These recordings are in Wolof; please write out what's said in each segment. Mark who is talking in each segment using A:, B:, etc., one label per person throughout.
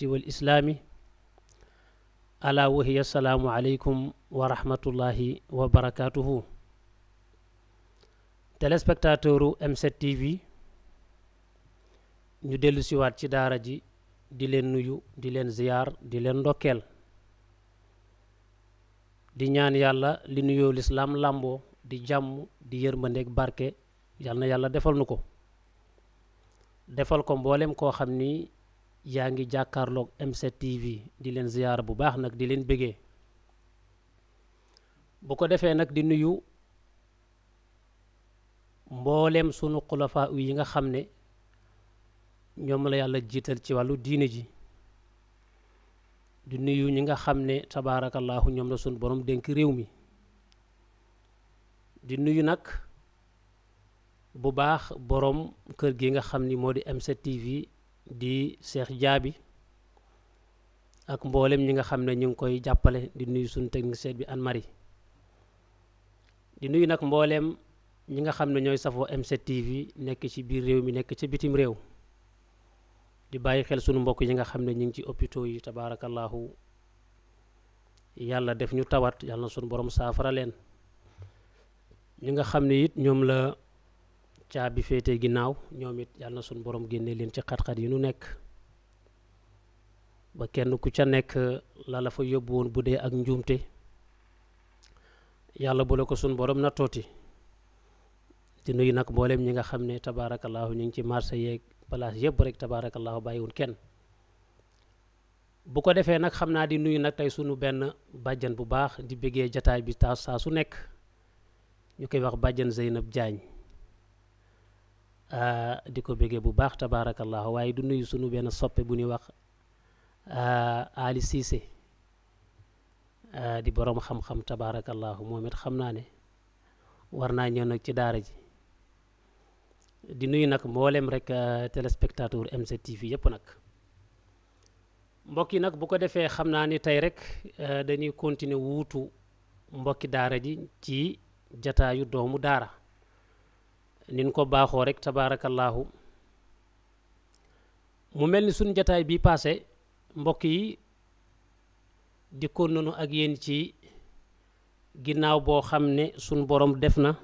A: wal islaami ala wahiya assalaamu aleykum wa rahmatullahi wa barakatuhu. Téléspectateur u M7 TV ñu dellu siwaat ci daara ji di leen nuyu di leen ziyaar di leen ndokkeel di ñaan yàlla li nuyoo lislaam làmboo di jàmm di yërmandeeg barke yal na yàlla defal nu ko defal ko mboolem koo xam ni yaa ngi jàkkaarloog M7 TV di leen ziyaar bu baax nag di leen bëggee bu ko defee nag di nuyu mboolem sunu xulafaa yi nga xam ne ñoom la yàlla jiital ci wàllu diine ji di nuyu ñi nga xam ne tabaarakallaahu ñoom la sunu borom dénk réew mi di nuyu nag bu baax borom kër gi nga xam ni moo di M7 TV di Cheikh Jaabi ak mboolem ñi nga xam ne ñu ngi koy jàppale di nuyu sunu technicien bi Anne Marie di nuyu nag mboolem ñi nga xam ne ñooy safoo M7 TV nekk ci biir réew mi nekk ci bitim réew di bàyyi xel sunu mbokk yi nga xam ne ñu ngi ci hôpitaux yi tabaarakallaahu yàlla def ñu tawat yàlla na sunu borom saafara leen ñi nga xam ne it ñoom la caabi féete ginnaaw ñoom it yàlla na sunu borom génne leen ci xat-xat yi nu nekk ba kenn ku ca nekk la fa yóbbu woon bu dee ak njuumte yàlla bu la ko sunu borom na tooti di nuyu nag mboolem ñi nga xam ne tabaarakallaahu ñu ngi ci marché yeeg place yëpp rek tabaarakallaahu bàyyiwul kenn bu ko defee nag xam naa di nuyu nag tey sunu benn bàjjan bu baax di bëggee jataay bi saa su nekk ñu koy wax bàjjan Zeynab Diagne di ko bëggee bu baax tabaarakallaahu waaye du nuyu sunu benn soppe bu ñuy wax Ali Cissé di borom xam-xam tabaarakallaahu moom it xam naa ne war naa ñëw nag ci daara ji di nuyu nag mboolem rek téléspectateur M7 TV yëpp nag mbokk yi nag bu ko defee xam naa ni tey rek dañuy continuer wuutu mbokki daara ji ci jataayu doomu daara nin ko baaxoo rek tabaarakallaahu mu mel ni suñ jataay bi passé mbokk yi dikkoon nañu ak yéen ci ginnaaw boo xam ne suñ borom def na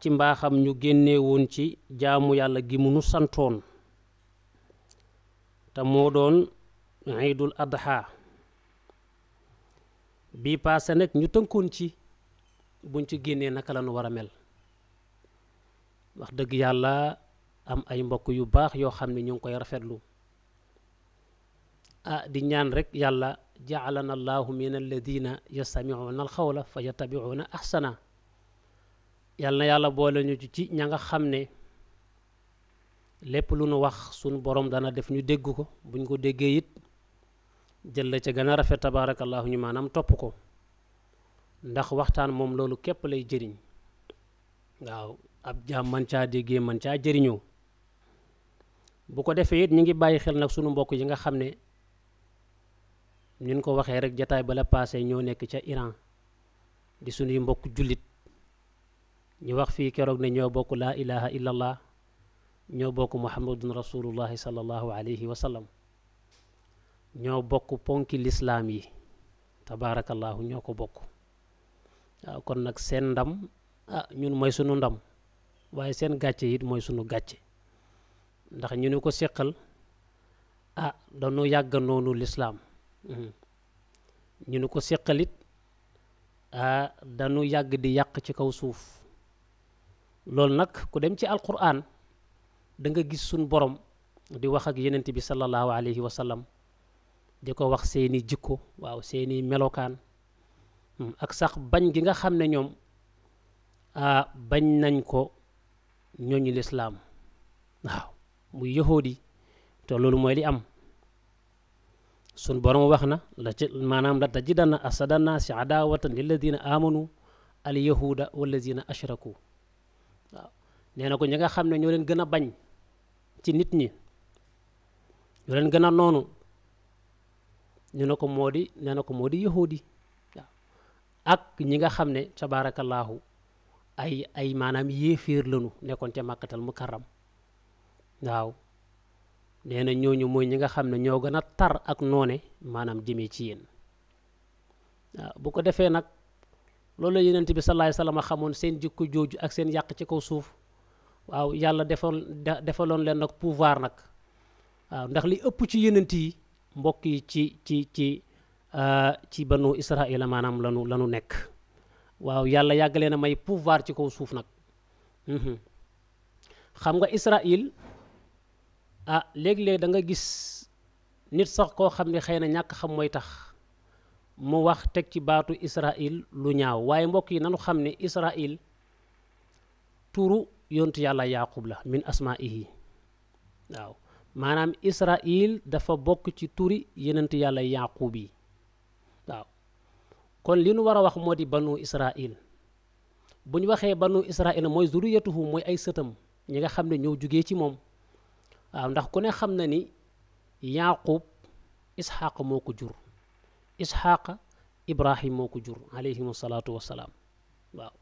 A: ci mbaaxam ñu génnee woon ci jaamu yàlla gi mu nu santoon te moo doon iidul adha bii paase nag ñu tënkoon ci buñ ci génnee naka la nu war a mel wax dëgg yàlla am ay mbokk yu baax yoo xam ne ñu ngi koy rafetlu di ñaan rek yàlla jaalana allahu min alladina yastamicuuna alxawla fa yattabicuuna ahsana yàlla na yàlla boole ñu ci ña nga xam ne lépp lu nu wax sunu borom dana def ñu dégg ko buñ ko déggee it jël la ca gën a rafet tabaarakallaahu ñu maanaam topp ko ndax waxtaan moom loolu képp lay jëriñ waaw ab jaam man caa déggee man caa jëriñoo bu ko defee it ñu ngi bàyyi xel nag sunu mbokk yi nga xam ne ñun ko waxee rek jataay bala paase ñoo nekk ca Iran di sunuy mbokk jullit ñu wax fii keroog ne ñoo bokk laa ilaha illallah ñoo bokk muhammadun rasulullahi sallallahu alayhi wa sallam ñoo bokk ponki lislaam yi tabaarakallaahu ñoo ko bokk waaw kon nag seen ndam ñun mooy sunu ndam waaye seen gàcce it mooy sunu gàcce ndax ñu ni ko séqal dañu yàgg noonu lislaam ñu ni ko séqalit dañu yàgg di yàq ci kaw suuf loolu nag ku dem ci alquran da nga gis suñ borom di wax ak yenent bi sallallahu alayhi wa sallam di ko wax seeni jikko waaw seeni melokaan ak sax bañ gi nga xam ne ñoom bañ nañ ko ñooñu lislaam waaw muy yahuudi te loolu mooy li am sun borom wax na maanaam la tajidanna asada naasi adaawatan lilladina amanu al yahuda walladina ashraku waaw nee na ko ñi nga xam ne ñoo leen gën a bañ ci nit ñi ñoo leen gën a noonu ñu ne ko moo di nee na ko moo di yahuudi waaw ak ñi nga xam ne tabaarakallaahu ay maanaam yéeféer lanu nekkoon ca màkkatal mukarram waaw nee na ñooñu mooy ñi nga xam ne ñoo gën a tar ak noone maanaam jëmee ci yéen waaw bu ko defee nag loolu la yonent bi sallallahu alayhi wasallam xamoon seen jikko jooju ak seen yàq ci kaw suuf waaw yàlla defaloon leen nag pouvoir nag waaw ndax li ëpp ci yonent yi mbokk yi ci banu Israila maanaam lanu nekk waaw yàlla yàgg leen a may pouvoir ci kaw suuf nag xam nga Israil léeg-léeg da nga gis nit sax koo xam ne xëy na ñàkk xam mooy tax mu wax teg ci baatu Israil lu ñaaw waaye mbokk yi nanu xam ne Israil turu yontu yàlla Yaqub la min asmaihi waaw maanaam Israil dafa bokk ci turi yenent yàlla Yaqub yi waaw kon li nu war a wax moo di banu Israil bu ñu waxee banu Israil mooy zuriyatuhu mooy ay sëtam ñi nga xam ne ñoo jugee ci moom waaw ndax ku ne xam na ni Yaqub Isxaq moo ko jur Isxaq Ibrahim moo ko jur alayhimu salaatu wassalaam waaw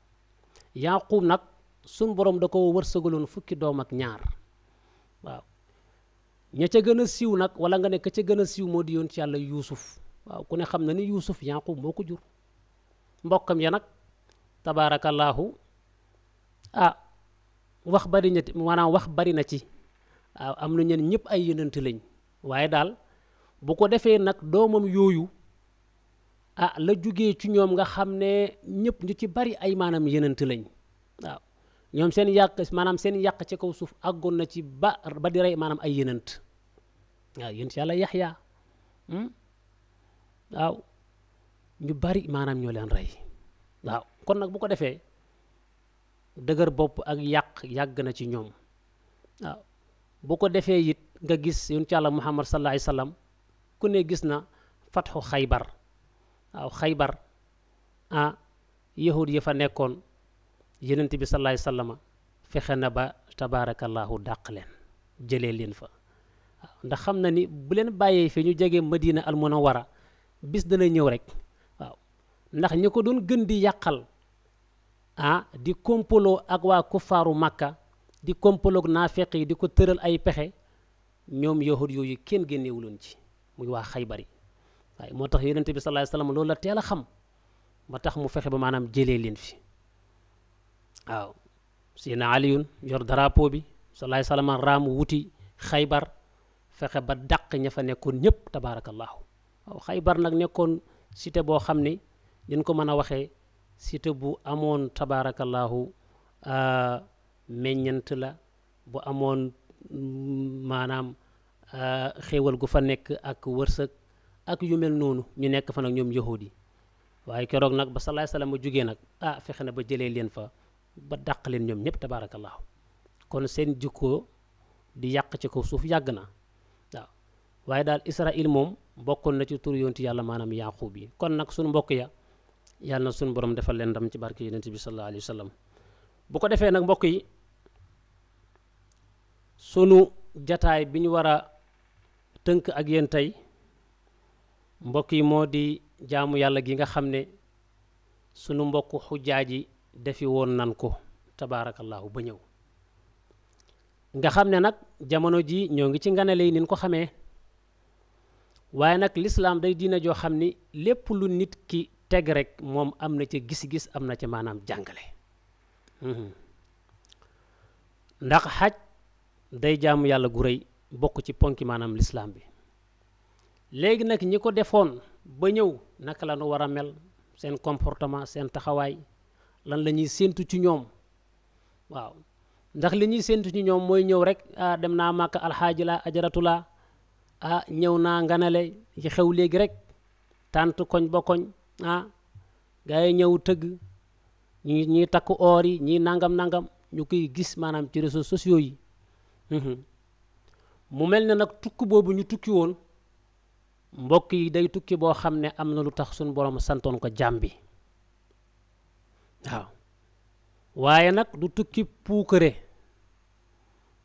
A: Yaqub nag sun borom da ko wërsëgaloon fukki doom ak ñaar waaw ña ca gën a siiw nag wala nga ne ka ca gën a siiw moo di yoon ci yàlla Yuusuf waaw ku ne xam na ni Yuusuf Yaqub moo ko jur mbokkam ya nag tabaarakallaahu wax bari na maanaam wax bari na ci waaw am na ñen ñëpp ay yonent lañ waaye daal bu ko defee nag doomam yooyu la jugee ci ñoom nga xam ne ñëpp ñu ci bari ay maanaam yonent lañ waaw ñoom seen yàq ci kaw suuf àggoon na ci ba di rey maanaam ay yonent waaw yonent yàlla Yaxya waaw ñu bari maanaam ñoo leen rey waaw kon nag bu ko defee dëgër bopp ak yàgg na ci ñoom waaw bu ko defee it nga gis yonent yàlla Muhammad sallallahu alayhi wasallam ku ne gis na fatxu Xaybar waaw Xaybar yahud yi fa nekkoon yonent bi sallallahu alayhi wasallam fexe na ba tabaarakallahu dàq leen jëlee leen fa waaw ndax xam na ni bu leen bàyyee fi ñu jege Madina al Munawwara bis dana ñëw rek waaw ndax ñi ko doon gën di yàqal di kompaloo ak waa kuffaaru Makka di kompaloo ak naafeq yi di ko tëral ay pexe ñoom yahud yooyu kenn génnewuloon ci muy waa Xaybar yi waaye moo tax yonent bi sallallahu alayhi wasallam loolu la teel a xam ba tax mu fexe ba maanaam jëlee leen fi waaw Seydina Aliyun yor drapeau bi sallallahu alayhi wasallam raam wuti Xaybar fexe ba dàq ña fa nekkoon ñëpp tabaarakallaahu waaw Xaybar nag nekkoon cité boo xam ne ñu ko mën a waxee cité bu amoon tabaarakallaahu meññant la bu amoon maanaam xéewal gu fa nekk ak wërsëg ak yu mel noonu ñu nekk fa nag ñoom yahudi yi waaye keroog nag ba sallallahu alayhi wasallam mu jugee nag fexe na ba jëlee leen fa ba dàq leen ñoom ñëpp tabaarakallaahu kon seen jikko di yàq ci kaw suuf yàgg na waaw waaye daal Israil moom bokkoon na ci tur yonti yàlla maanaam Yaqub yi kon nag suñu mbokk ya yàlla na suñu borom defal leen ndam ci barke yonent bi sallallahu alayhi wasallam bu ko defee nag mbokk yi sunu jataay bi ñu war a tënk ak yéen tey mbokk yi moo di jaamu yàlla gi nga xam ne sunu mbokk xujjaaji defi woon nan ko tabaarakallaahu ba ñëw nga xam ne nag jamono ji ñoo ngi ci nganale yi nin ko xamee waaye nag lislaam day diina joo xam ni lépp lu nit ki teg rek moom am na ca gis-gis am na ca maanaam jàngale ndax xaj day jaamu yàlla gu rëy bokk ci ponki maanaam lislaam bi léegi nag ñi ko defoon ba ñëw naka la nu war a mel seen comportement seen taxawaay lan la ñuy séentu ci ñoom waaw ndax li ñuy séentu ci ñoom mooy ñëw rek dem naa màkk alxaaji la ajaratu la ñëw naa nganale yi xew léegi rek tànt koñ ba koñ gaa yi ñëw tëgg ñi takk oor yi ñi nangam ñu koy gis maanaam ci réseaux sociaux yi mu mel ne nag tukki boobu ñu tukki woon mbokk yi day tukki boo xam ne am na lu tax suñu borom santoon ko jaam bi waaw waaye nag du tukki puukare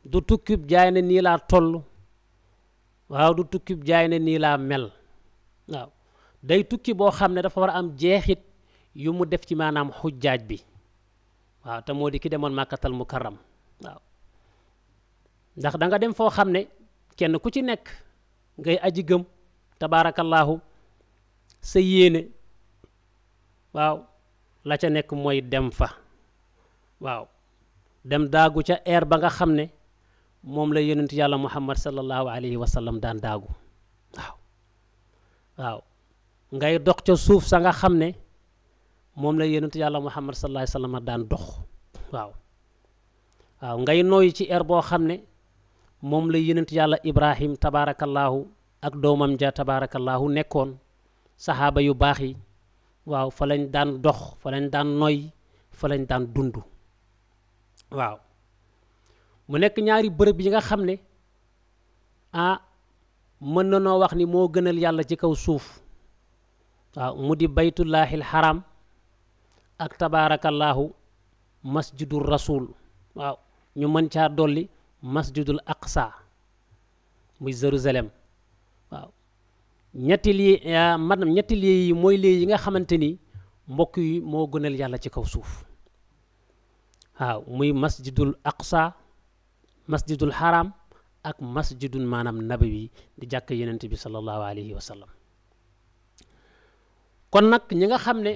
A: du tukki jaay ne nii laa toll waaw du tukki jaay ne nii laa mel waaw day tukki boo xam ne dafa war a am jeexit yu mu def ci maanaam xujjaaj bi waaw te moo di ki demoon màkkatal mukarram waaw ndax da nga dem foo xam ne kenn ku ci nekk ngay aji gëm tabaarakallaahu sa yéene waaw la ca nekk mooy dem fa waaw dem daagu ca air ba nga xam ne moom la yonent yàlla muhammad sallallahu alayhi wa sallam daan daagu waaw ngay dox ca suuf sa nga xam ne moom la yonent yàlla muhammad sallallahu alayhi wa sallam daan dox waaw ngay nooy ci air boo xam ne moom la yonent yàlla ibrahim tabaarakallaahu ak doomam ja tabaarakallaahu nekkoon saxaaba yu baax yi waaw fa lañ daan dox fa lañ daan noy fa lañ daan dund waaw mu nekk ñaari bërëb yi nga xam ne mën na noo wax ni moo gënal yàlla ci kaw suuf waaw mu di baytullaahil haram ak tabaarakallaahu masjidul rasul waaw ñu mën caa dolli masjidul aqsa muy Jérusalem waaw ñetti lii yi mooy lii yi nga xamante ni mbokk yi moo gënal yàlla ci kaw suuf waaw muy masjidul aqsa masjidul haram ak masjidul maanaam nabawi di jàkk yenent bi sallallahu alayhi wa sallam kon nag ñi nga xam ne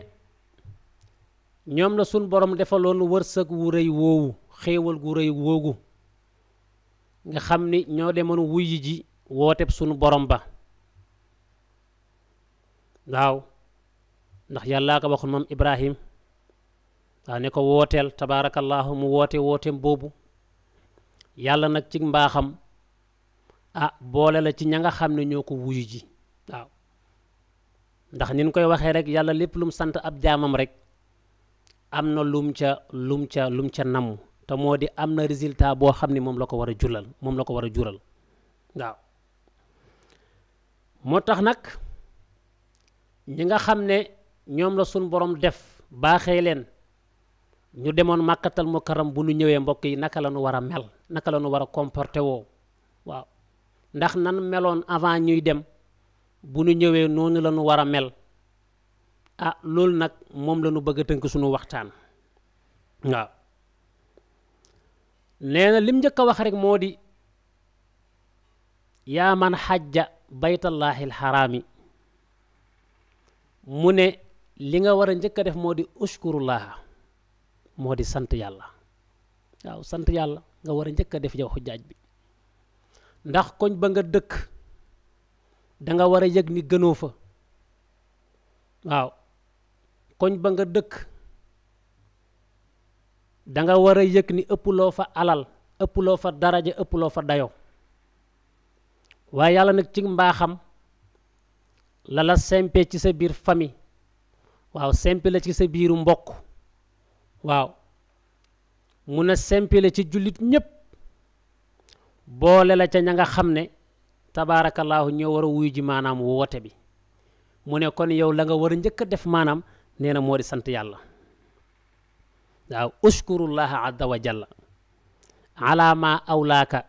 A: ñoom la suñ borom defaloon wërsëg wu rëy woowu xéewal gu rëy woogu nga xam ni ñoo demoon wuyu ji wooteb suñu borom ba waaw ndax yàllaa ko waxoon moom ibrahim waaw ne ko wooteel tabaarakallaahu mu wooteem boobu yàlla nag ci mbaaxam boole la ci ña nga xam ne ñoo ko wuyu ji waaw ndax nin koy waxee rek yàlla lépp lum sant ab jaamam rek am na lum ca namm te moo di am na résultat boo xam ne moom la ko war a jural waaw moo tax nag ñi nga xam ne ñoom la suñ borom def baaxee leen ñu demoon màkkatal mukarram bu nu ñëwee mbokk yi naka la nu war a mel naka la nu war a comporter woo waaw ndax nan meloon avant ñuy dem bu nu ñëwee noonu la nu war a mel loolu nag moom la nu bëgg a tënk suñu waxtaan waaw nee na lim njëkk a wax rek moo di yaa man xajja baytallaahil xaraami mu ne li nga war a njëkk a def moo di ushkurullaha moo di sant yàlla waaw sant yàlla nga war a njëkk a def yow xujjaaj bi ndax koñ ba nga dëkk da nga war a yëg ni gënoo fa waaw koñ ba nga dëkk da nga war a yëg ni ëpploo fa alal ëpploo fa daraja ëpploo fa dayo waaye yàlla nag ci mbaaxam la sempe ci sa biir famille waaw sempe la ci sa biiru mbokk waaw mun a sempe la ci jullit ñépp boole la ca ña nga xam ne tabaarakallaahu ñoo war a wuyu ji maanaam woote bi mu ne kon yow la nga war a njëkk a def maanaam nee na moo di sant yàlla waaw ushkurullaha azza wa jalla ala ma awlaaka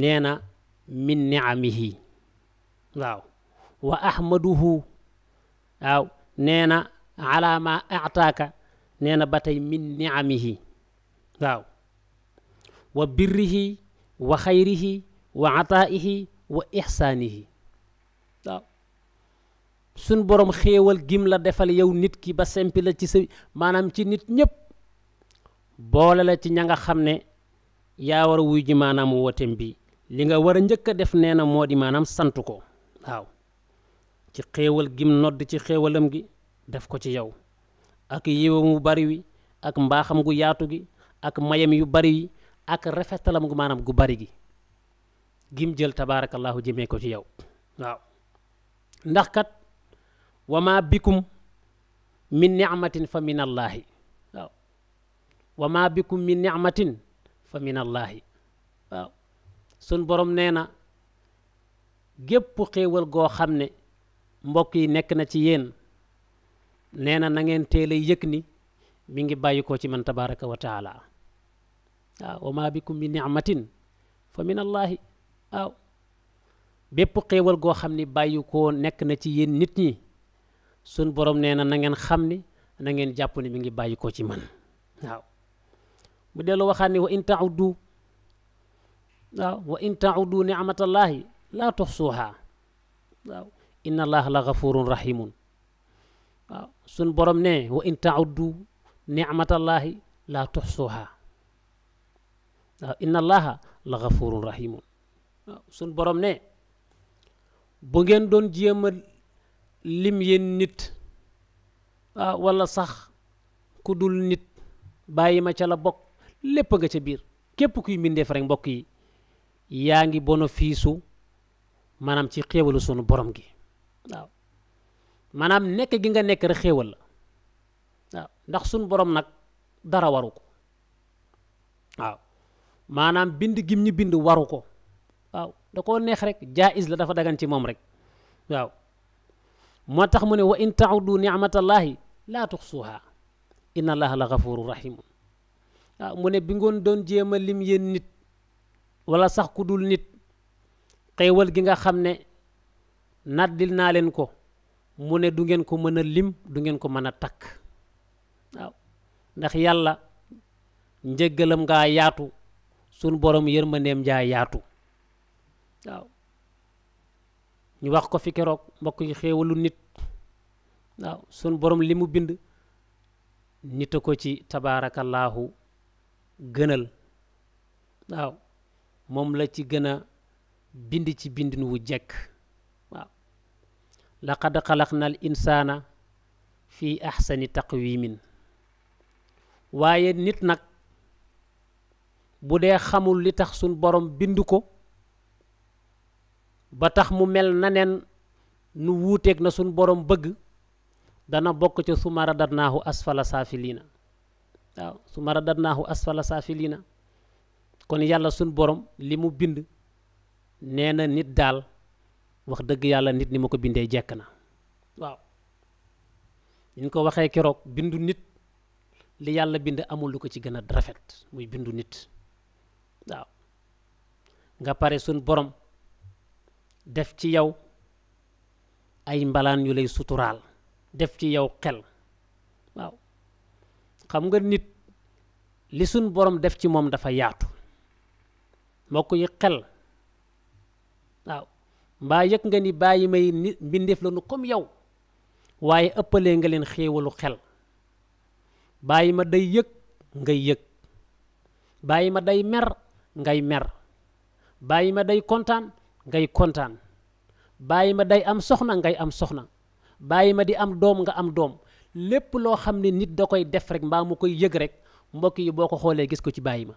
A: nee na min niamihi waaw wa ahmaduhu waaw nee na ala ma ataaka nee na ba tey min niamihi waaw wa birrihi wa xayrihi wa ataa'ihi wa ihsaanihi waaw sun borom xéewal gim la defal yow nit ki ba sempi la ci sa maanaam ci nit ñépp boole la ci ña nga xam ne yaa war a wuy ji maanaam wootem bi li nga war a njëkk a def nee na moo di maanaam sant ko waaw ci xéewal gim nodd ci xéewalam gi def ko ci yow ak yiwam wu bari wi ak mbaaxam gu yaatu gi ak mayam yu bari yi ak rafetalam gu maanaam gu bari gi gim jël tabaarakallaahu jëmee ko ci yow waaw ndax kat wa ma bikum min ni'matin fa min allaahi waaw wa ma bikum min ni'matin fa min allaahi waaw sun borom nee na gépp xéewal goo xam ne mbokk yi nekk na ci yéen nee na na ngeen teel a yëg ni mi ngi bàyyi ko ci man tabaraka wa taala waaw wa ma bikum min ni'matin fa min allaahi waaw bépp xéewal goo xam ni bàyyi ko nekk na ci yéen nit ñi sun borom nee na na ngeen xam ni na ngeen jàpp ni mi ngi bàyyi ko ci man waaw mu dellu waxaat ni wa in ta'uddu waaw wa in taudu nicmatallahi laa tuxsuuha waaw inna allaha la gafurun rahimun waaw sun borom ne wa in taudu nicmatallahi laa tuxsuuha waaw inna allaha la gafurun rahimun waaw sun borom ne bu ngeen doon jéem a lim yéen nit waaw wala sax ku dul nit bàyyi ma ca la bokk lépp nga ca biir képp kuy mbindeef rek mbokk yi yaa ngi bénéfice maanaam ci xéewalu sunu borom gi waaw maanaam nekk gi nga nekk rek xéewal la waaw ndax sunu borom nag dara waru ko waaw maanaam bind gim ñu bind waru ko waaw da koo neex rek jaayis la dafa dagan ci moom rek waaw moo tax mu ne wa in taudu nicmatallahi laa tuxsuha inna allaha la gafuru rahimun waaw mu ne bi ngoon doon jéem a lim yéen nit wala sax ku dul nit xéewal gi nga xam ne naddil naa leen ko mu ne du ngeen ko mën a lim du ngeen ko mën a takk waaw ndax yàlla njëggalam ngaa yaatu sun borom yërmandeem njaa yaatu waaw ñu wax ko fi keroog mbokk yi xéewalu nit waaw sun borom li mu bind nit a ko ci tabaarakallaahu gënal waaw moom la ci gën a bind ci bindin wu jekk waaw laqad xalaqna al insaana fi ahsani taqwimin waaye nit nag bu dee xamul li tax sun borom bind ko ba tax mu mel na neen nu wuuteeg na sun borom bëgg dana bokk ci summa radadnaahu asfala saafiliina waaw summa radadnaahu asfala saafiliina kon yàlla sun borom li mu bind nee na nit daal wax dëgg yàlla nit ni ma ko bindee jekk na waaw ñu ko waxee keroog bindu nit li yàlla bind amul lu ko ci gën a rafet muy bindu nit waaw nga pare sun borom def ci yow ay mbalaan yu lay suturaal def ci yow xel waaw xam nga nit li sun borom def ci moom dafa yaatu mbokk yi xel waaw mbaa yëg nga ni bàyyi may nit mbindeef la nu comme yow waaye ëppalee nga leen xéewalu xel bàyyi ma day yëg ngay yëg bàyyi ma day mer ngay mer bàyyi ma day kontaan ngay kontaan bàyyi ma day am soxna ngay am soxna bàyyi ma di am doom nga am doom lépp loo xam ne nit da koy def rek mbaa mu koy yëg rek mbokk yi boo ko xoolee gis ko ci bàyyi ma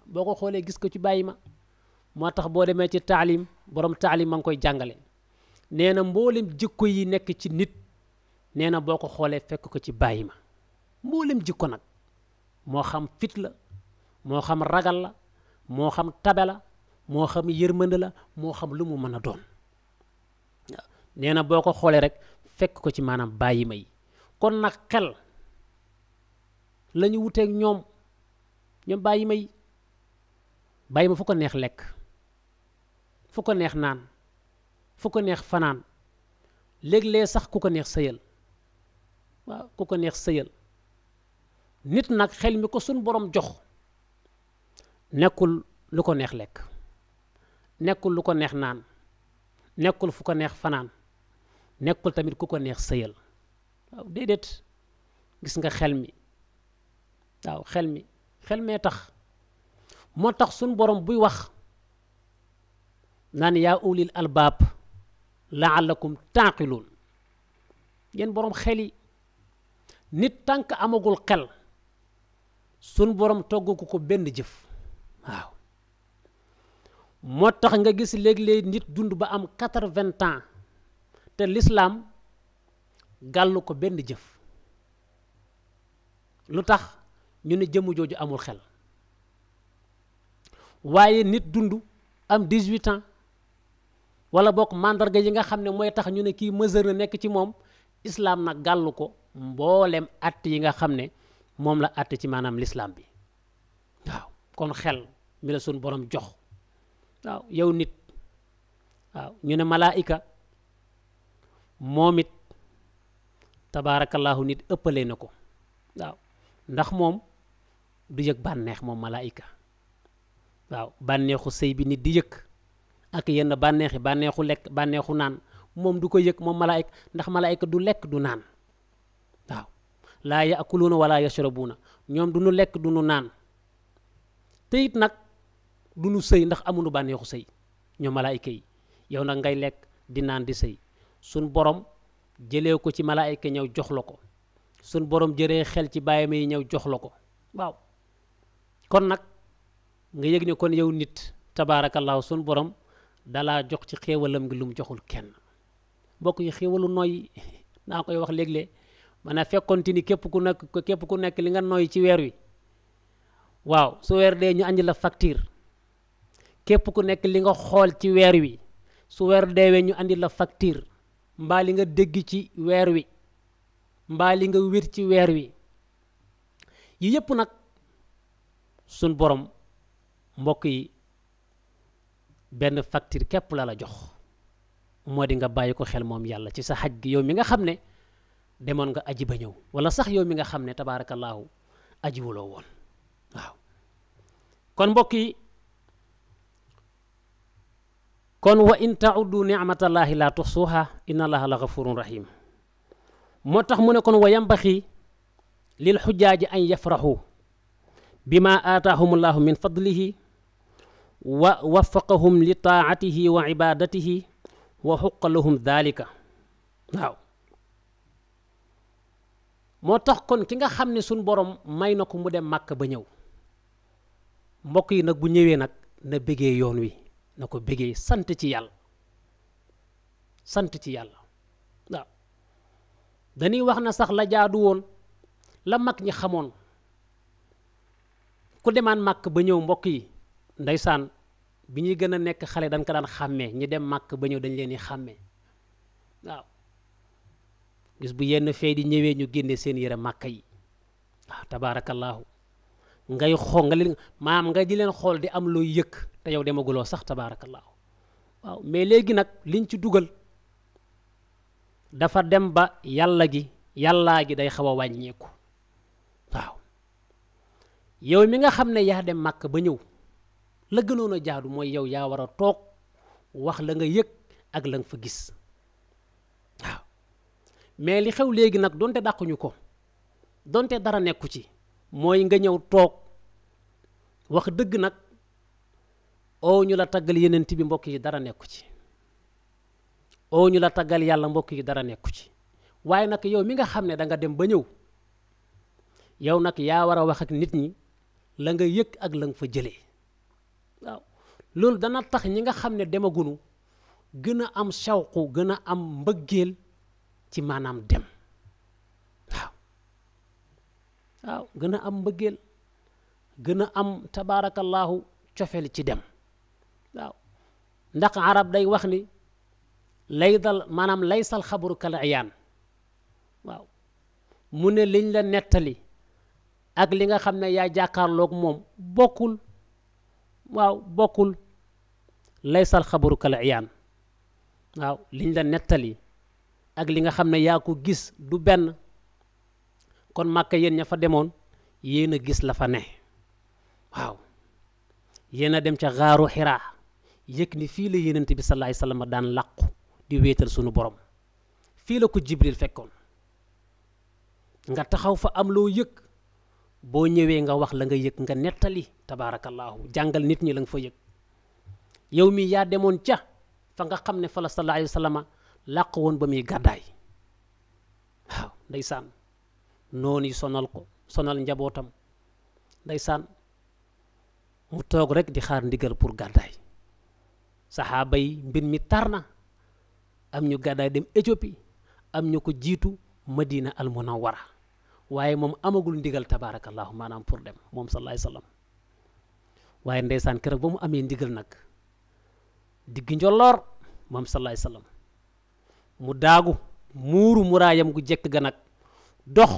A: boo ko xoolee gis ko ci bàyyi ma moo tax boo demee ci taalim borom taalim ma ngi koy jàngale nee na mboolem jikko yi nekk ci nit nee na boo ko xoolee fekk ko ci bàyyi ma mboolem jikko nag moo xam fit la moo xam ragal la moo xam tabe la moo xam yërmande la moo xam lu mu mën a doon waaw nee na boo ko xoolee rek fekk ko ci maanaam bàyyi ma yi kon nag xel la ñu wuteeg ñoom bàyyi ma yi bàyyi ma fu ko neex lekk fu ko neex naan fu ko neex fanaan léeg-léeg sax ku ko neex sëyal waaw ku ko neex sëyal nit nag xel mi ko sun borom jox nekkul lu ko neex lekk nekkul lu ko neex naan nekkul fu ko neex fanaan nekkul tamit ku ko neex sëyal waaw déedéet gis nga xel mi waaw xel mee tax moo tax sun borom buy wax naan yaa ulil albaab laallakum taaqiluun yéen borom xel yi nit tànk amagul xel sun borom togg ko benn jëf waaw moo tax nga gis léeg-léeg nit dund ba am 80 ans te l'islam gàllu ko benn jëf lu tax ñu ne jëmm jooju amul xel waaye nit dund am 18 ans wala bokk mandarga yi nga xam ne mooy tax ñu ne kii mesure na nekk ci moom islam nag gàllu ko mboolem att yi nga xam ne moom la att ci maanaam l'islam bi waaw kon xel mi la sun borom jox waaw yow nit waaw ñu ne malaayika moom it tabaarakallahu nit ëppalee na ko waaw ndax moom du yëg bànneex moom malaayika waaw bànneexu sëy bi nit di yëg ak yenn bànneexu lekk bànneexu naan moom du ko yëg moom malaayika ndax malaayika du lekk du naan waaw laa yaakuluuna wala yashrabuuna ñoom du nu lekk du nu naan te it nag du nu sëy ndax amuñu bànneexu sëy ñoom malaayika yi yow nag ngay lekk di naan di sëy suñ borom jëlee ko ci malaayika ñëw jox la ko suñ borom jëree xel ci bàyyima yi ñëw jox la ko waaw kon nag nga yëg ne kon yow nit tabaarakallaahu suñ borom dalaa jox ci xéewalam gi lu mu joxul kenn mbokk yi xéewalu noy naa koy wax léeg-léeg maanaam fekkonte ni képp ku nekk li nga noy ci weer wi waaw su weer dee ñu andi la facture képp ku nekk li nga xool ci weer wi su weer deewee ñu andi la facture mbaa li nga dégg ci weer wi mbaa li nga wér ci weer wi yi yëpp nag suñ borom mbokk yi benn facture képp la jox moo di nga bàyyi ko xel moom yàlla ci sa xaj gi yow mi nga xam ne demoon nga aji ba ñëw wala sax yow mi nga xam ne tabaarakallaahu aji wuloo woon waaw kon mbokk yi kon wa in tauddu nicmatallahi la tuxsuha inna allaha la gafurun rahim moo tax mu ne kon wa yambaxi lil xujjaaji an yafraxu bima aataahum allahu min fadlihi wa waffaqahum li taatihi wa ibadatihi wa xuqa lahum dalika waaw moo tax kon ki nga xam ne suñ borom may na ko mu dem màkk ba ñëw mbokk yi nag bu ñëwee nag na bégee yoon wi na ko bégee sant ci yàlla waaw dañuy wax na sax la jaadu woon la mag ñi xamoon ku demaan màkk ba ñëw mbokk yi ndeysaan bi ñuy gën a nekk xale dañ ko daan xàmmee ñi dem màkk ba ñëw dañ leen di xàmmee waaw gis bu yenn fee di ñëwee ñu génne seen yére màkk yi waaw tabaarakallaahu ngay xool nga leen maam nga di leen xool di am looy yëkk te yow demaguloo sax tabaarakallaahu waaw mais léegi nag liñ ci dugal dafa dem ba yàllaa gi day xaw a wàññeeku waaw yow mi nga xam ne yaa dem màkk ba ñëw la gënoon a jaadu mooy yow yaa war a toog wax la nga yëg ak la nga fa gis waaw mais li xew léegi nag donte dàquñu ko donte dara nekku ci mooy nga ñëw toog wax dëgg nag oo ñu la taggal yenent bi mbokk yi dara nekku ci oo ñu la taggal yàlla mbokk yi dara nekku ci waaye nag yow mi nga xam ne da nga dem ba ñëw yow nag yaa war a wax ak nit ñi la nga yëg ak la nga fa jëlee waaw loolu dana tax ñi nga xam ne demagunu gën a am shawqu gën a am mbëggeel ci maanaam dem waaw gën a am mbëggeel gën a am tabaarakallaahu cofeel ci dem waaw ndax arab day wax ni laysal xabaru kal iyaan waaw mu ne liñ la nettali ak li nga xam ne yaa jàkkaarloog moom bokkul waaw bokkul laysal xabaru kal iyaan waaw liñ la nettali ak li nga xam ne yaa ko gis du benn kon màkka yéen ña fa demoon yéen a gis la fa ne waaw yéen a dem ca xaaru xiraa yëg ni fii la yonent bi sallallahu alayhi wasallam daan làqu di wéetal sunu borom fii la ko jibril fekkoon nga taxaw fa am loo yëg boo ñëwee nga wax la nga yëg nga nettali tabaarakallaahu jàngal nit ñi la nga fa yëg yow mi yaa demoon ca fa nga xam ne fa la sallallahu alayhi wasallam làq woon ba muy gàddaay waaw ndeysaan noonu yi sonal njabootam ndeysaan mu toog rek di xaar ndigal pour gàddaay saxaaba yi mbir mi tar na am ñu gàddaay dem Éthiopie am ñu ko jiitu Madina al Munawwara waaye moom amagul ndigal tabaarakallaahu maanaam pour dem moom sallallahu alayhi wasallam waaye ndeysaan keroog ba mu amee ndigal nag digg njolloor moom sallallahu alayhi wasallam mu daagu muuru muraayam gu jekk ga nag dox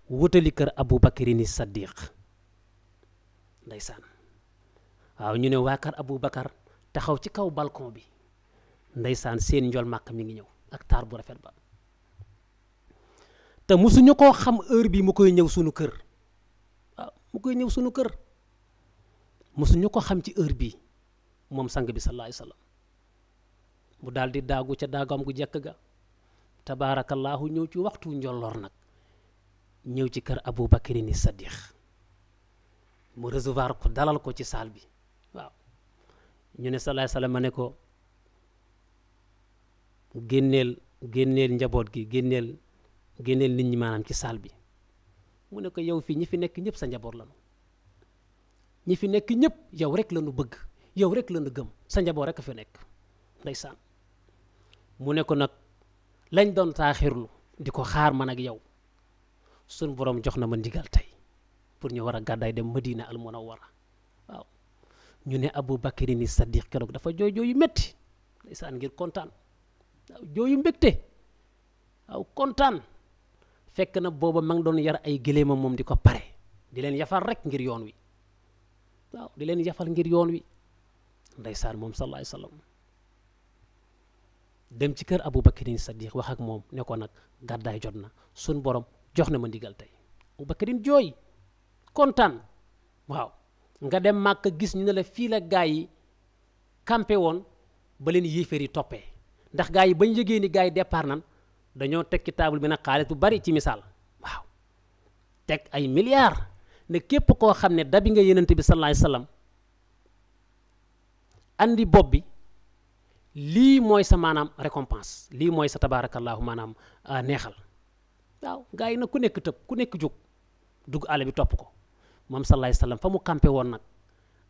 A: wutali kër Abu Bakrin Saddiq ndeysaan waaw ñu ne waa kër Abu Bakar taxaw ci kaw balcon bi ndeysaan seen njol màkk mi ngi ñëw ak taar bu rafet ba te musuñu koo xam heure bi mu koy ñëw sunu kër waaw mu koy ñëw sunu kër mosuñu ko xam ci heure bii moom sang bi sallallahu alayhi wa sallam mu daal di daagu ca daagam gu jekk ga tabaarakallaahu ñëw ci waxtu njolloor nag ñëw ci kër Abu Bakrin Saddiq mu recevoir ko dalal ko ci saal bi waaw ñu ne sallallahu alayhi wa sallam ma ne ko génneel njaboot gi génneel nit ñi maanaam ci saal bi mu ne ko yow fii ñi fi nekk ñëpp sa njaboot lañu ñi fi nekk ñëpp yow rek lañu bëgg yow rek lañu gëm sa njaboot rek a fi nekk ndeysaan mu ne ko nag lañ doon taaxirlu di ko xaar man ak yow suñ borom jox na ma ndigal tey pour ñu war a gàddaay dem Madina al Munawwara waaw ñu ne Abu Bakrin Saddiq keroog dafa jooy jooyu métti ndeysaan ngir kontaan waaw jooyu mbégte waaw kontaan fekk na booba ma ngi doon yar ay gëléemam moom di ko pare di leen yafal rek ngir yoon wi waaw di leen yafal ngir yoon wi ndeysaan moom sallallahu alayhi wa sallam dem ci kër Abu Bakrin Saddiq wax ak moom ne ko nag gàddaay jot na sun borom jox na ma ndigal tey Abu Bakrin jooy kontaan waaw nga dem Màkka gis ñu ne la fii la gaa yi campé woon ba leen yéeféer yi toppee ndax gaa yi bañ yëgee ni gaa yi départ nan dañoo teg ci table bi nag xaalis bu bari ci misaal waaw teg ay milliards ne képp koo xam ne dabi nga Yonent bi sallallahu alayhi wa sallam andi bopp bi lii mooy sa maanaam récompense lii mooy sa tabaarakallaahu maanaam neexal waaw gaa yi nag ku nekk tëb ku nekk jóg dugg àll bi topp ko moom sallallahu alayhi wa sallam fa mu campé woon nag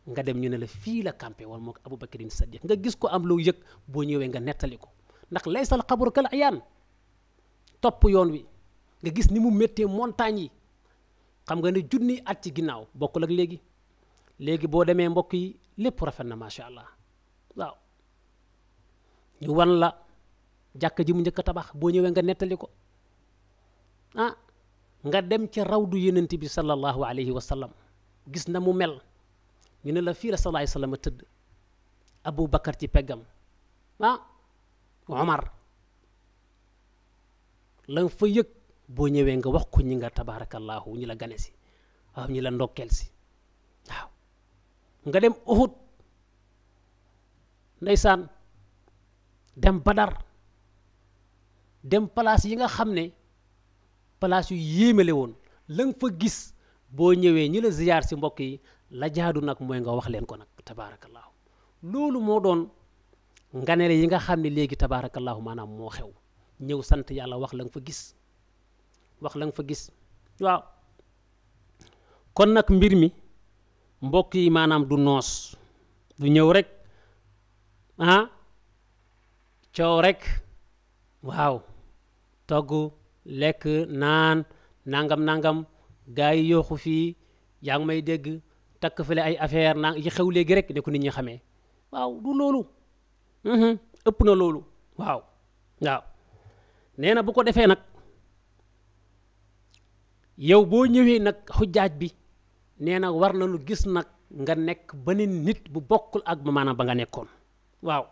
A: nga dem ñu ne la fii la campé woon moo ko Abu Bakrin Saddiq nga gis ko am loo yëg boo ñëwee nga nettali ko ndax laysal xabru kal ayaan topp yoon wi nga gis ni mu méttee montagne yi xam nga ne junni at ci ginnaaw bokkul ak léegi boo demee mbokk yi lépp rafet na macha allah waaw ñu wan la jàkka ji mu njëkk a tabax boo ñëwee nga nettali ko nga dem ca rawdu Yonent bi sallallahu alayhi wa sallam gis na mu mel ñu ne la fii la sallallahu alayhi wa sallam a tëdd Abu Bakar ci peggam Omar la nga fa yëg boo ñëwee nga wax ko ñi nga tabaarakallaahu ñi la gane si waaw ñi la ndokkeel si waaw nga dem Uhud ndeysaan dem Badar dem place yi nga xam ne place yu yéemale woon la nga fa gis boo ñëwee ñi la ziyaar si mbokk yi la jaadu nag mooy nga wax leen ko nag tabaarakallaahu loolu moo doon nganere yi nga xam ne léegi tabaarakallaahu maanaam moo xew ñëw sant yàlla wax la nga fa gis waaw kon nag mbir mi mbokk yi maanaam du noos du ñëw rek coow rek waaw togg lekk naan nangam gaa yi yooxu fii yaa ngi may dégg takk fële ay affaire yi xew léegi rek ne ko nit ñi xamee waaw du loolu ëpp na loolu waaw nee na bu ko defee nag yow boo ñëwee nag xujjaaj bi nee na war nañu gis nag nga nekk beneen nit bu bokkul ak maanaam ba nga nekkoon waaw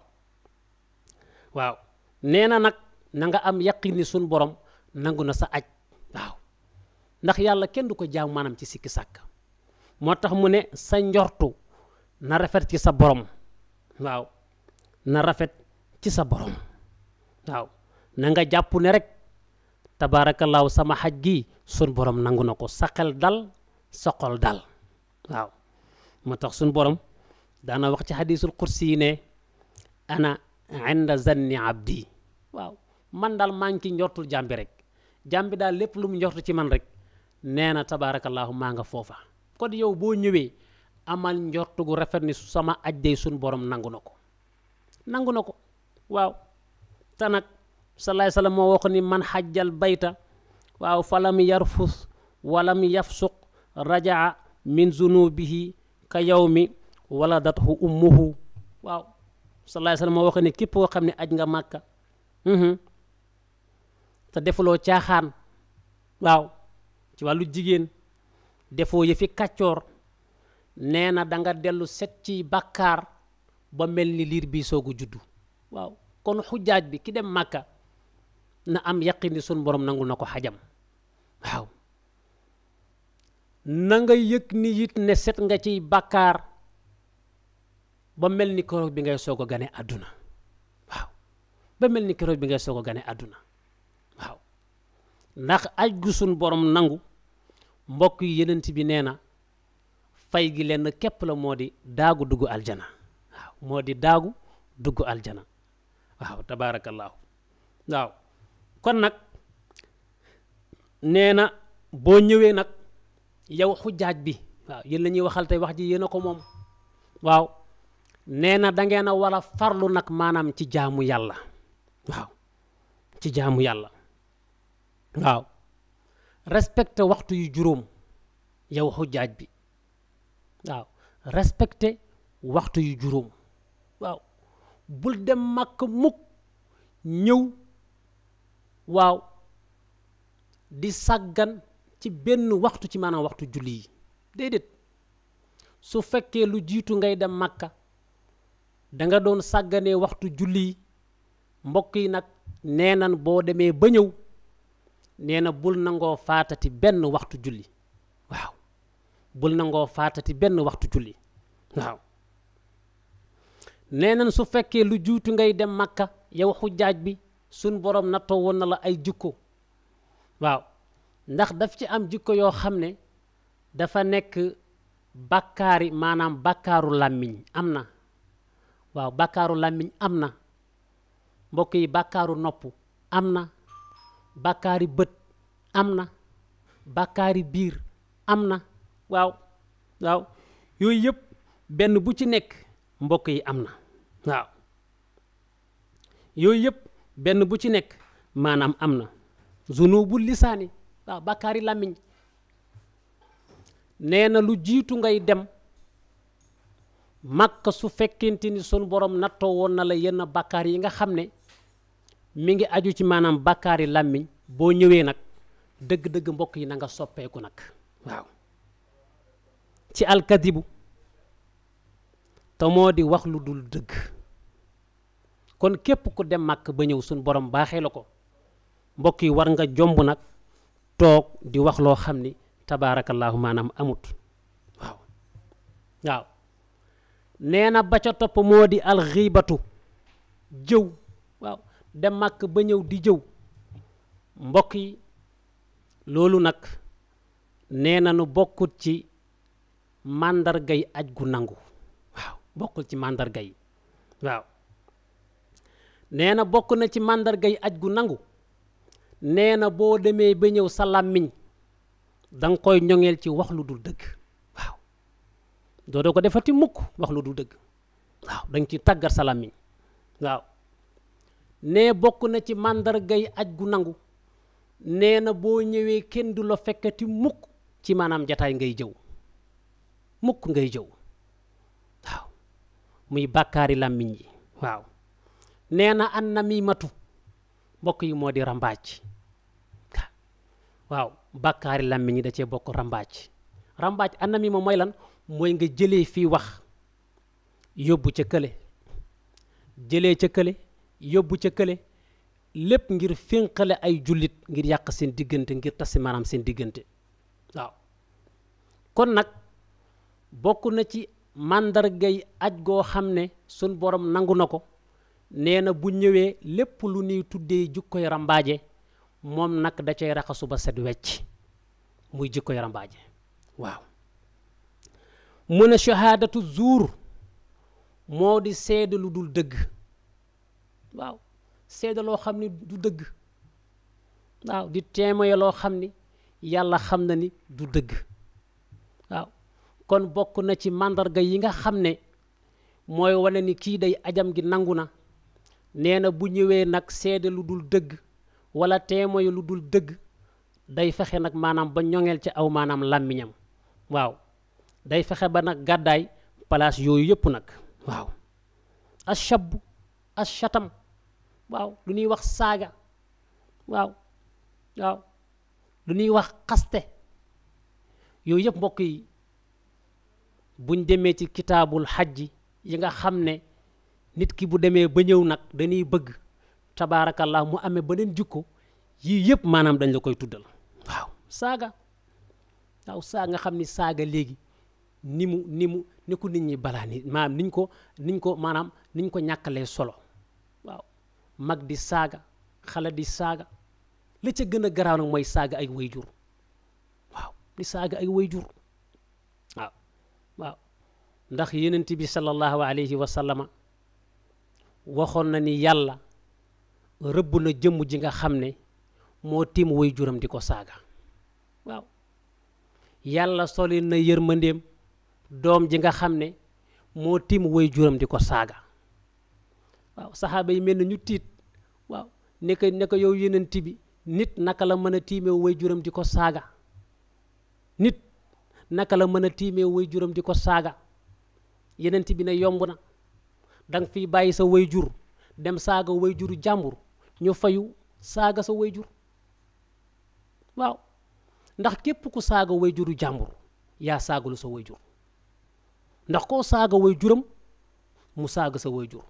A: nee na nag na nga am yaqin ni suñ borom nangu na sa aj waaw ndax yàlla kenn du ko jaam maanaam ci sikki sàkk moo tax mu ne sa njortu na rafet ci sa borom waaw na rafet ci sa borom waaw na nga jàpp ne rek tabaarakallaahu sama xaj gi sun borom nangu na ko sa xel dal sa xol dal waaw moo tax sun borom daana wax ci xadiisul kursi yi ne ana inda zanni abdi waaw man daal maa ngi ci njortul jàmbi rek jàmbi daal lépp lu mu njortu ci man rek nee na tabaarakallaahu maa nga foofa kon yow boo ñëwee amal njortu gu rafet ni sama aj day sun borom nangu na ko waaw te nag salaay salaam moo wax ni man xajjal bayta waaw falam yarfus walam yafsuq rajaa min zunubihi ka yawmi waladathu ummuhu waaw salaay salaam moo wax ni képp koo xam ne aj nga màkka te defuloo caaxaan waaw ci wàllu jigéen defoo yëfi kàccoor nee na da nga dellu set ci bàkkaar ba mel ni liir bi soogu juddu waaw kon xujjaaj bi ki dem màkka na am yaqin ni sun borom nangul na ko xajam waaw na nga yëg ni it ne set nga ciy bàkkaar ba mel ni keroog bi ngay soog a gane àdduna waaw ba mel ni keroog bi ngay soog a gane àdduna waaw ndax aj gu sun borom nangu mbokk yi yenent bi nee na fay gi lenn képp la moo di daagu dugg aljana waaw moo di daagu dugg aljana waaw tabaarakallaahu waaw kon nag nee na boo ñëwee nag yow xujjaaj bi waaw yéen la ñuy waxal tey wax ji yéen a ko moom waaw nee na da ngeen a war a farlu nag maanaam ci jaamu yàlla waaw ci jaamu yàlla waaw respecté waxtu yu juróom yow xujjaaj bi waaw respecté waxtu yu juróom waaw bul dem màkk mukk ñëw waaw di sàggan ci benn waxtu ci maanaam waxtu julli yi déedéet su fekkee lu jiitu ngay dem màkka da nga doon sàgganee waxtu julli yi mbokk yi nag nee nan boo demee ba ñëw nee na bul nangoo faatati benn waxtu julli waaw bul nangoo faatati benn waxtu julli waaw nee nan su fekkee lu jiitu ngay dem màkka yow xujjaaj bi sun borom nattoo woon na la ay jikko waaw ndax daf ci am jikko yoo xam ne dafa nekk bàkkaari maanaam bàkkaaru làmmiñ am na waaw bàkkaaru làmmiñ am na mbokk yi bàkkaaru nopp am na bàkkaari bët am na bàkkaari biir am na waaw waaw yooyu yëpp benn bu ci nekk mbokk yi am na waaw yooyu yëpp benn bu ci nekk maanaam am na zunubul lisaani waaw bàkkaari làmmiñ nee na lu jiitu ngay dem Makka su fekkente ni sun borom nattoo woon na la yenn bàkkaar yi nga xam ne mi ngi aju ci maanaam bàkkaari làmmiñ boo ñëwee nag dëgg-dëgg mbokk yi na nga soppeeku nag waaw ci alkadibu te moo di wax lu dul dëgg kon képp ku dem Makka ba ñëw sun borom baaxee la ko mbokk yi war nga jomb nag toog di wax loo xam ni tabaarakallaahu maanaam amut waaw waaw nee na ba ca topp moo di alxiibatu jëw waaw dem Makka ba ñëw di jëw mbokk yi loolu nag nee na nu bokkut ci màndargay aj gu nangu waaw bokkul ci màndarga yi waaw nee na bokk na ci màndargay aj gu nangu nee na boo demee ba ñëw sa làmmiñ da nga koy ñoŋeel ci wax lu dul dëgg waaw doo ko defati mukk wax lu dul dëgg waaw da nga ci tàggat sa làmmiñ waaw nee bokk na ci màndargay aj gu nangu nee na boo ñëwee kenn du la fekkati mukk ci maanaam jataay ngay jëw mukk ngay jëw waaw muy bàkkaari làmmiñ yi waaw nee na an namimatu mbokk yi moo di rambaaj waaw bàkkaari làmmiñ yi da cee bokk rambaaj an namima mooy lan mooy nga jëlee fii wax yóbbu ca kële jëlee ca kële yóbbu ca kële lépp ngir fénqale ay jullit ngir yàq seen diggante ngir tasi maanaam seen diggante waaw kon nag bokk na ci màndargay aj goo xam ne sun borom nangu na ko nee na bu ñëwee lépp lu ñuy tuddee jikkoy rambaaje moom nag da cay raxasu ba set wecc muy jikkoy rambaaje waaw mu ne shahaadatu zuur moo di seede lu dul dëgg waaw seede loo xam ni du dëgg waaw di témoin loo xam ni yàlla xam na ni du dëgg waaw kon bokk na ci màndarga yi nga xam ne mooy wane ni kii day ajam gi nangu na nee na bu ñëwee nag seede lu dul dëgg wala témoin lu dul dëgg day fexe nag maanaam ba ñoŋeel ci aw maanaam làmmiñam waaw day fexe ba nag gàddaay place yooyu yëpp nag waaw ashabu ashatam waaw lu ñuy wax saaga waaw waaw lu ñuy wax xaste yooyu yëpp mbokk yi buñ demee ci kitaabul xajji yi nga xam ne nit ki bu demee ba ñëw nag dañuy bëgg tabaarakallah mu amee beneen jikko yii yëpp maanaam dañ la koy tuddal waaw saaga waaw saaga nga xam ni saaga léegi ni ko nit ñi balaa ni maanaam niñ ko maanaam niñ ko ñàkkalee solo waaw mag di saaga xale di saaga la ca gën a garaaw nag mooy saaga ay wayjur waaw di saaga ay wayjur waaw waaw ndax yonent bi sallallahu alayhi wa sallama waxoon na ni yàlla rëbb na jëmm ji nga xam ne moo tiim wayjuram di ko saaga waaw yàlla soli na yërmandeem doom ji nga xam ne moo tiim wayjuram di ko saaga waaw saxaaba yi mel na ñu tiit waaw ne ko yow yonent bi nit naka la mën a tiimee wayjuram di ko saaga nit naka la mën a tiimee wayjuram di ko saaga yonent bi ne yomb na danga fiy bàyyi sa wayjur dem saaga wayjuru jàmbur ñu fayu saaga sa wayjur waaw ndax képp ku saaga wayjuru jàmbur yaa saagalu sa wayjur ndax koo saaga wayjuram mu saaga sa wayjur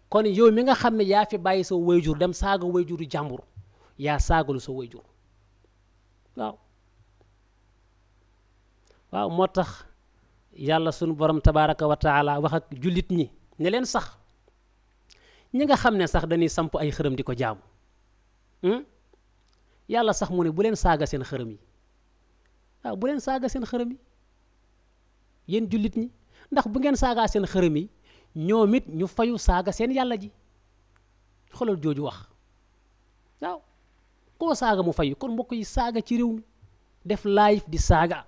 A: kon yow mi nga xam ne yaa fi bàyyi sa wayjur dem saaga wayjuru jàmbur yaa saagalu sa wayjur waaw waaw moo tax yàlla sunu borom tabaraka wa taala wax ak jullit ñi ne leen sax ñi nga xam ne sax dañuy samp ay xërëm di ko jaamu yàlla sax mu ne bu leen saaga seen xërëm yi waaw bu leen saaga seen xërëm yi yéen jullit ñi ndax bu ngeen saagaa seen xërëm yi ñoom it ñu fayu saaga seen yàlla ji xoolal jooju wax waaw koo saaga mu fayu kon mbokk yi saaga ci réew mi def live di saaga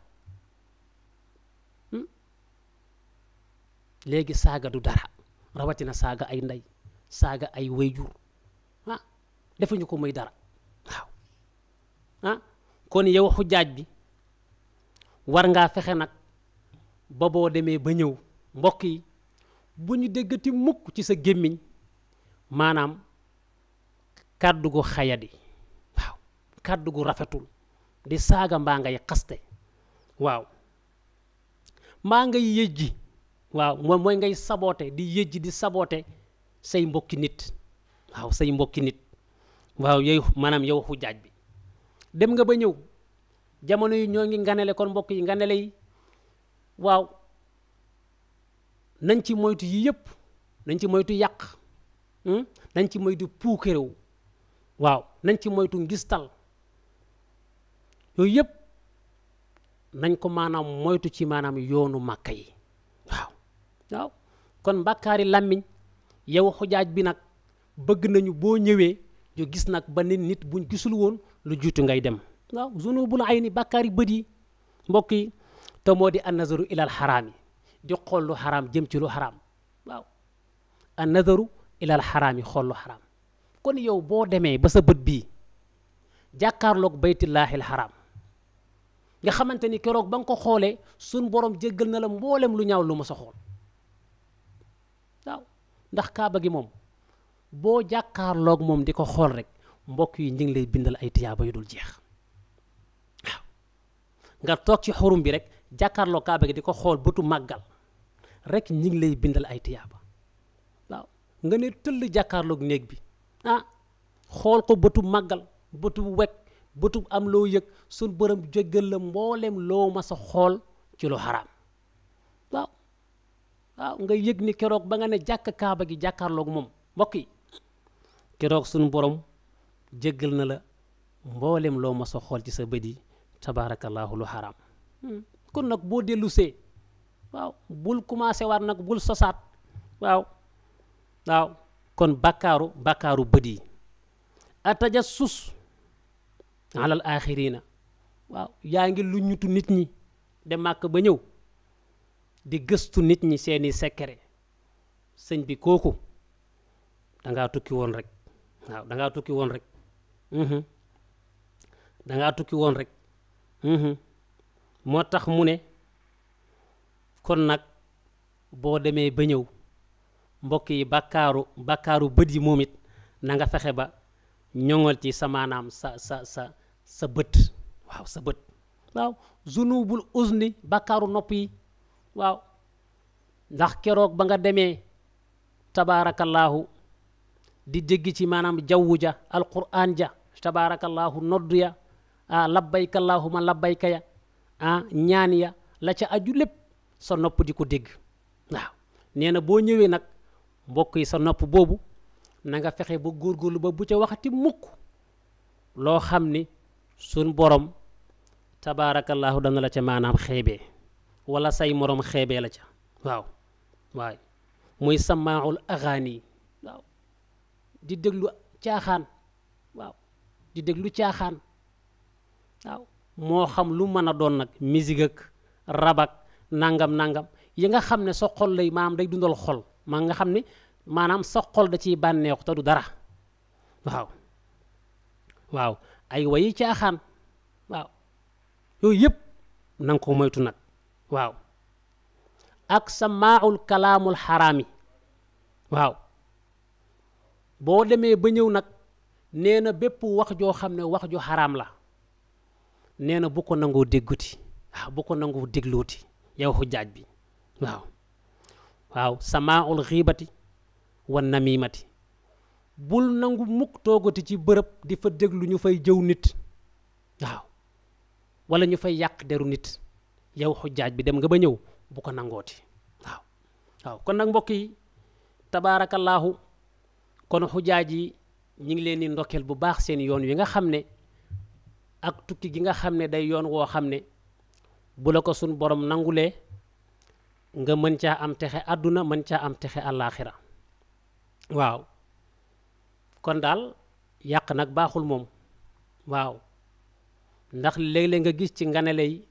A: léegi saaga du dara rawatina saaga ay ndey saaga ay wayjur ah defuñu ko muy dara waaw ah kon yow xujjaaj bi war ngaa fexe nag ba boo demee ba ñëw mbokk yi bu ñu déggati mukk ci sa gémmiñ maanaam kàddu gu xayadi waaw kàddu gu rafetul di saaga mbaa ngay xaste waaw mbaa ngay yëjji waaw moom mooy ngay saboote di yëjji di saboote say mbokki nit waaw say mbokki nit waaw yow maanaam yow xujjaaj bi dem nga ba ñëw jamono yi ñoo ngi nganale kon mbokk yi nganale yi waaw nañ ci moytu yi yëpp nañ ci moytu yàq nañ ci moytu puukarew waaw nañ ci moytu ngistal yooyu yëpp nañ ko maanaam moytu ci maanaam yoonu màkka yi waaw waaw kon mbàkkaari làmmiñ yow xujaaj bi nag bëgg nañu boo ñëwee ñu gis nag ba nit buñ gisul woon lu jiitu ngay dem waaw zunubul ayni bàkkaari bët yi mbokk yi te moo di an nazaru ilal xaraam yi di xool lu xaraam jëm ci lu xaraam waaw an nazaru ilal xaraam yi xool lu xaraam kon yow boo demee ba sa bët bii jàkkaarloog baytullaahil xaraam nga xamante ni keroog ba nga ko xoolee sun borom jéggal na la mboolem lu ñaaw lu ma sa xool waaw ndax kaaba gi moom boo jàkkaarloog moom di ko xool rek mbokk yi ñu ngi lay bindal ay tiyaaba yu dul jeex waaw nga toog ci xurum bi rek jàkkaarloog kaaba gi di ko xool bëtu màggal rek ñu ngi lay bindal ay tiyaaba waaw nga ne tëll jàkkaarloog néeg bi ah xool ko bëtu màggal bëtu wekk bëtu am loo yëg sun borom jéggal la mboolem loo ma sa xool ci lu xaraam waaw waaw nga yëg ni keroog ba nga ne jàkk kaaba gi jàkkaarloog moom mbokk yi keroog sun borom jéggal na la mboolem loo ma sa xool ci sa bët yi tabaarakallaahu lu xaraam kon nag boo dellu see waaw bul commencé waat nag bul sosaat waaw waaw kon bakkaaru bët yi atajassus alal axirina waaw yaa ngi lu ñutu nit ñi de màkk ba ñëw di gëstu nit ñi seeni secret sëñ bi kooku dangaa tukki woon rek waaw dangaa tukki woon rek dangaa tukki woon rek moo tax mu ne kon nag boo demee ba ñëw mbokk yi bakkaaru bët yi moom it na nga fexe ba ñoŋal ci sa maanaam sa bët waaw sa bët waaw zunubul uzni bakkaaru nopp yi waaw ndax keroog ba nga demee tabaarakallaahu di dégg ci maanaam jawwu ja alquran ja tabaarakallaahu noddu ya labbayka allahuma labbayka ya ñaan ya la ca aju lépp sa nopp di ko dégg waaw nee na boo ñëwee nag mbokk yi sa nopp boobu na nga fexe ba góorgóorlu ba bu ca waxati mukk loo xam ni suñ borom tabaarakallaahu dana la ca maanaam xeebee wala say morom xeebee la ca waaw waay muy samaaul agaani waaw di déglu caaxaan waaw di déglu caaxaan waaw moo xam lu mën a doon nag musique ak rabak nangam yi nga xam ne sa xol lay maanaam day dundal xol maa nga xam ne maanaam sa xol da ciy bànneexu te du dara waaw ay wayi caaxaan waaw yooyu yëpp na nga ko moytu nag waaw ak samaaul kalaamul xaraami waaw boo demee ba ñëw nag nee na bépp wax joo xam ne wax ju xaraam la nee na bu ko nangoo dégguti waaw bu ko nangoo déglooti yow xujjaaj bi waaw samaaul xiibati wan namimati bul nangu mukk toogati ci bërëb di fa déglu ñu fay jëw nit waaw wala ñu fay yàq deru nit yow xujjaaj bi dem nga ba ñëw bu ko nangooti waaw kon nag mbokk yi tabaarakallaahu kon xujjaaj yi ñu ngi leen di ndokkeel bu baax seen yoon wi nga xam ne ak tukki gi nga xam ne day yoon woo xam ne bu la ko suñ borom nangulee nga mën caa am texe àdduna mën caa am texe àllaaxira waaw kon daal yàq nag baaxul moom waaw ndax léeg-léeg nga gis ci nganale yi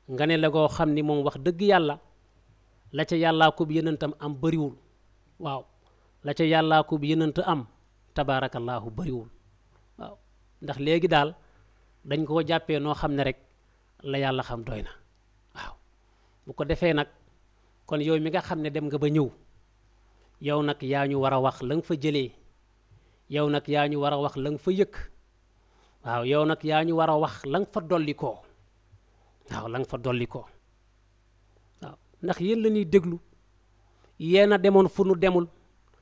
A: nganale goo xam ni moom wax dëgg yàlla la ca yàllaa ko bi yenentam am bariwul waaw la ca yàllaa ko bi yenent am tabaarakallaahu bariwul waaw ndax léegi daal dañ koo jàppee noo xam ne rek la yàlla xam doy na waaw bu ko defee nag kon yow mi nga xam ne dem nga ba ñëw yow nag yaa ñu war a wax la nga fa jëlee yow nag yaa ñu war a wax la nga fa yëkk waaw yow nag yaa ñu war a wax la nga fa dolli koo waaw la nga fa dolli koo waaw ndax yéen la ñuy déglu yéen a demoon fu nu demul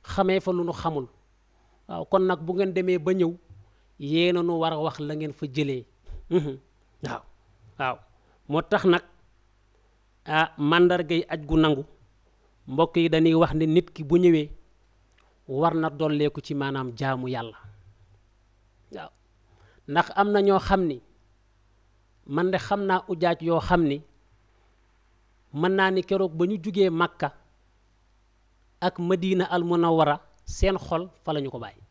A: xamee fa lu nu xamul waaw kon nag bu ngeen demee ba ñëw yéen a nu war a wax la ngeen fa jëlee waaw moo tax nag màndargay aj gu nangu mbokk yi dañuy wax ne nit ki bu ñëwee war na dolleeku ci maanaam jaamu yàlla waaw ndax am na ñoo xam ni man de xam naa ujaaj yoo xam ni mën naa ni keroog ba ñu jugee Makka ak Madina al Munawwara seen xol fa la ñu ko bàyyi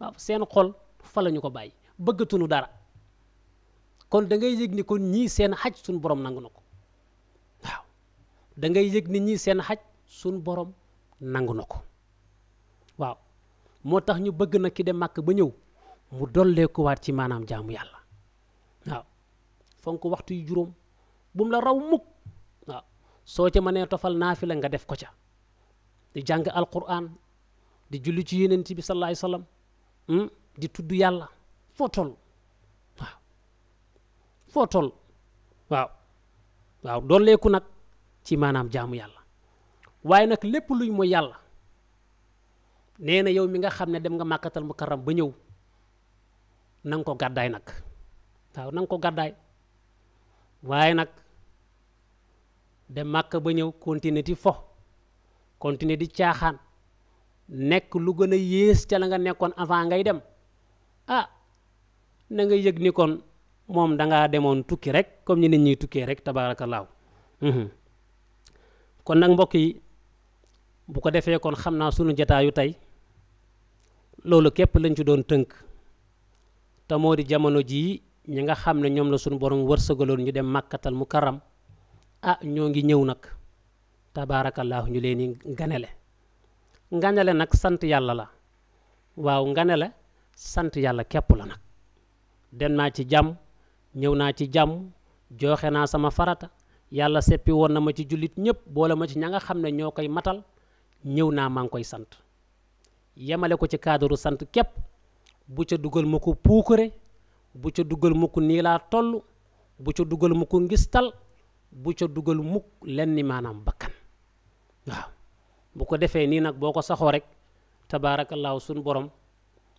A: waaw seen xol fa la ñu ko bàyyi bëggatunu dara kon da ngay yëg ni kon ñii seen xaj suñ borom nangu na ko waaw da ngay yëg ni ñii seen xaj suñ borom nangu na ko waaw moo tax ñu bëgg na ki dem Màkk ba ñëw mu dollee ko waat ci maanaam jaamu yàlla waaw fonk waxtu yu juróom bu mu la raw mukk waaw soo ca mënee tofal naafila nga def ko ca di jàng alquran di julli ci yonent bi sallallahu alayhi wasallam di tudd yàlla foo toll waaw foo toll waaw dolleeku nag ci maanaam jaamu yàlla waaye nag lépp luy mooy yàlla nee na yow mi nga xam ne dem nga màkkatal mukarram ba ñëw na nga ko gàddaay nag waaw na nga ko gàddaay waaye nag dem màkk ba ñëw continuer di fo continuer di caaxaan nekk lu gën a yées ca la nga nekkoon avant ngay dem na nga yëg ni kon moom dangaa demoon tukki rek comme ni nit ñuy tukkee rek tabaarakallaahu kon nag mbokk yi bu ko defee kon xam naa sunu jataayu tey loolu képp lañ ci doon tënk te moo di jamono jii ñi nga xam ne ñoom la sunu borom wërsëgaloon ñu dem màkkatal mukarram ñoo ngi ñëw nag tabaarakallaahu ñu leen di nganale nag sant yàlla la waaw nganale sant yàlla képp la nag dem naa ci jàmm ñëw naa ci jàmm joxe naa sama farata yàlla seppi woon na ma ci jullit ñëpp boole ma ci ña nga xam ne ñoo koy matal ñëw naa maa ngi koy sant yemale ko ci cadre sant képp bu ca dugal ma ko puukare bu ca dugal ma ko nii laa toll bu ca dugal ma ko ngistal bu ca dugal mukk lenn maanaam bakkan waaw bu ko defee nii nag boo ko saxoo rek tabaarakallaahu suñ borom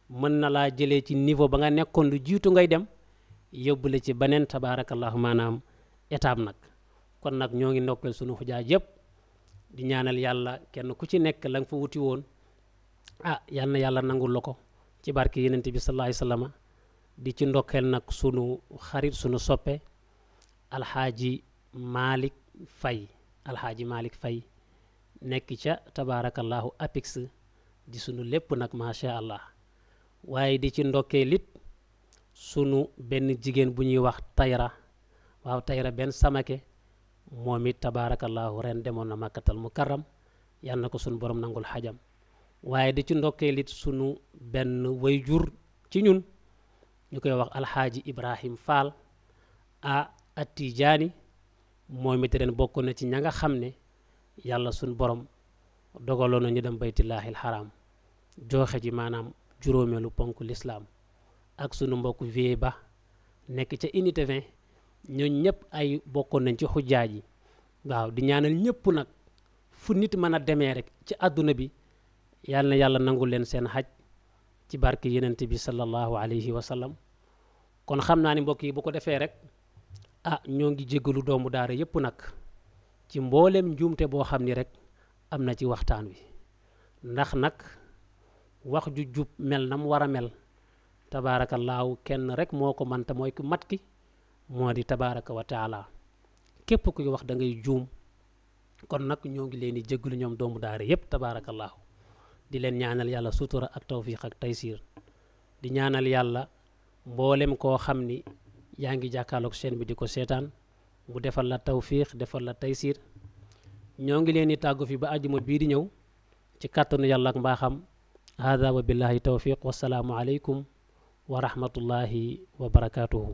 A: mën na laa jëlee ci niveau ba nga nekkoon lu jiitu ngay dem yóbbu la ci beneen tabaarakallaahu maanaam étape nag kon nag ñoo ngi ndokkeel sunu xujaaj yëpp di ñaanal yàlla kenn ku ci nekk la nga fa wuti woon yal na yàlla nangul la ko ci barke yenent bi sallallahu alayhi wasallam di ci ndokkeel nag sunu xarit sunu soppe alxaaji Malick Faye nekk ca tabaarakallahu apix di sunu lépp nag macha allah waaye di ci ndokkeel it sunu benn jigéen bu ñuy wax Tayra benn Samake moom it tabaarakallahu ren demoon na Makkatal Mukarram yal na ko sunu borom nangul xajam waaye di ci ndokkeel it sunu benn wayjur ci ñun ñu koy wax alxaaji Ibrahim Fall Atijaani moom it ren bokk na ci ña nga xam ne yàlla sunu borom dogaloon na ñu dem baytullaahil xaraam jooxe ji maanaam juróomeelu ponk lislaam ak sunu mbokk vie ba nekk ca unité 20 ñooñ ñëpp ay bokkoon nañ ci xujjaaj yi waaw di ñaanal ñëpp nag fu nit mën a demee rek ci àdduna bi yàlla na yàlla nangul leen seen xaj ci barke yenent bi sallallahu alayhi wa sallam kon xam naa ni mbokk yi bu ko defee rek ñoo ngi jéggalu doomu daara yëpp nag ci mboolem njuumte boo xam ni rek am na ci waxtaan wi ndax nag wax ju jub mel na mu war a mel tabaarakallaahu kenn rek moo ko manta mooy ku mat ki moo di tabaaraka wa taala képp kuy wax da ngay juum kon nag ñoo ngi leen di jéggalu ñoom doomu daara yëpp tabaarakallaahu di leen ñaanal yàlla sutura ak tawfiq ak taysiir di ñaanal yàlla mboolem koo xam ni yaa ngi jàkkaarloog chaîne bi di ko seetaan mu defal la tawfiq defal la taysiir ñoo ngi leen di tàggu fi ba àjjuma bii di ñëw ci kàttanu yàlla ak mbaaxam hada wa billahi tawfiq wasalaamu aleykum wa rahmatullahi wa barakatuhu